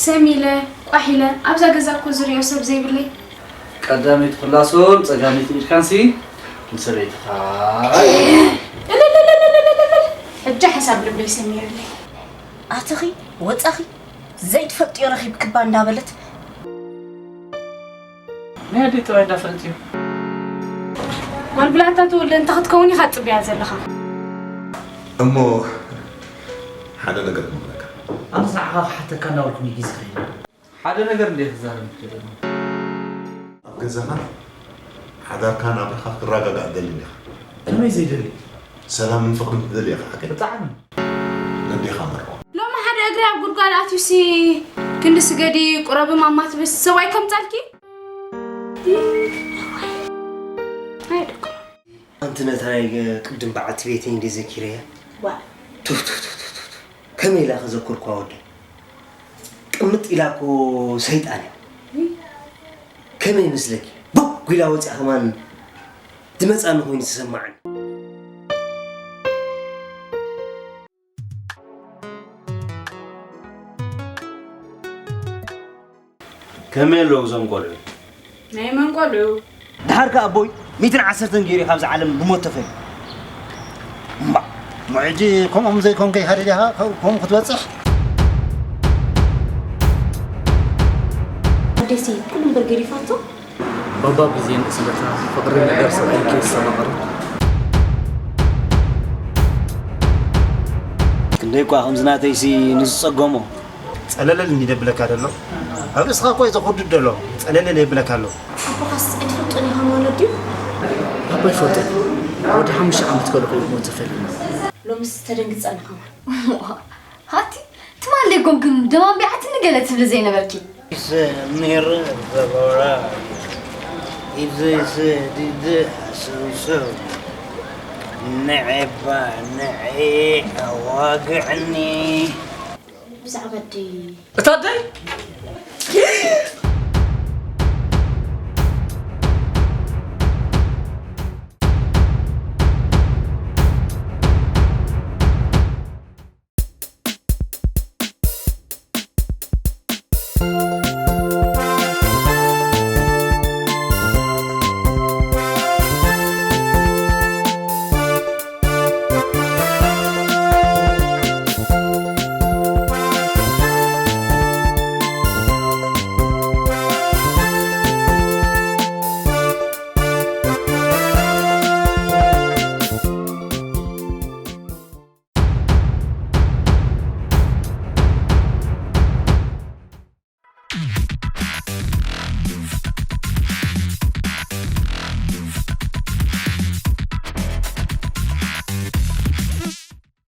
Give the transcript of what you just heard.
ሰሚለ ቋሒለ ኣብዛ ገዛ እኮ ዝሪኦ ሰብ ዘይብለይ። ቀዳመይቲ ኩላሶን ጸጋመይቲ ኢድካንሲ ንሰበይትኻ። እልልልልልልልልል። ሕጂ ሓሳብ ልበይ ሰሚርለይ። ኣተኺ ወጻኺ ዘይትፈልጥዮ ረኺብክባ እንዳበለት። ናይ ኣደይ ጠባይ እንዳፈለጥዮ። ጓል ብላታ ትወልደ እንተ ክትከውን ኢኻ ትጽበያ ዘለኻ። እሞ ሓደ ነገር ክነግረካ። ኣነስ ንዓኻ ክሓተካ እናበልኩ እዩ ግዜ ከይደ። ሓደ ነገር እንደ ክዛረብ ትደሊ። ኣብ ገዛኻ ሓዳርካ ናብራኻ ክረጋጋእ ትደሊ እንዲኻ። ከመይ ዘይደሊ? ሰላምን ፍቕርን ትደሊ ኢኻ ሓቀይ። ብጣዕሚ። ነዴኻ መርዖ። ሎሚ ሓደ እግሪ ኣብ ጉድጓድ ኣትዩሲ ክንዲ ስገዲ ቁረቢ ማማ ትብል ሰብኣይ ከምጻልኪ? ኣይ ደቆ። ኣንቲ ነታ ናይ ቅድም በዓልቲ ቤተይ እንዴ ዘኪረያ? ዋ። ቱ፣ ቱ፣ ቱ፣ ቱ፣ ቱ፣ ቱ። ከመይ ኢላ ከዘክርኳ ወደ? ቅምጥ ኢላ እኮ ሰይጣን እያ። ከመይ ይመስለኪ? ቦግ ኢላ ወፂኣ ከማን ትመፃኒ ኮይኑ ተሰማዓኒ። ከመይ ኣለዉ እዞም ቆልዑ? ናይ መን ቆልዑ? ደሓር ከኣ ኣቦይ ሚእትን ዓሰርተን ገይሩ እዩ ካብዛ ዓለም ብሞት ተፈልዩ። እምባእ፣ እሞ ሕጂ ከምኦም ዘይኮንከ ኢኻ ደሊኻ ከምኡ ክትበጽሕ? ኣዴሲ ኩሉ እምበር ገዲፋቶ። ባባ ብግዜ ንእስነታ ፍቕሪ ነገር ሰብኣይኪ ዝተማቐረት። ክንደይ እኳ ከምዚ ናተይሲ ንዝጸገሞ። ጸለለል እንዲ ደብለካ ደሎ። ኣብ ርእስኻ እኮ እዩ ዘኹድድ ደሎ። ጸለለል የብለካ ኣሎ። ኣቦኻስ ኣይትፈልጦን ኢኻ ማለት ድዩ? ኣቦይ ይፈልጦ። ወዲ ሓሙሽተ ዓመት ከለኹ እዩ ብሞት ተፈልዩና። ሎምስ ተደንግጸና ከማን። ሃቲ፣ ትማሊ ጎም ግን ደማም ቢዓትኒ ገለ ትብሊ ዘይነበርኪ። ሰሚር ዘበራ፣ ኢዘይ ሰዲድ ሰውሰው፣ ንዔባ ንዔ ኣዋግዕኒ። ብዛዕባ ኣደይ እታ ኣደይ?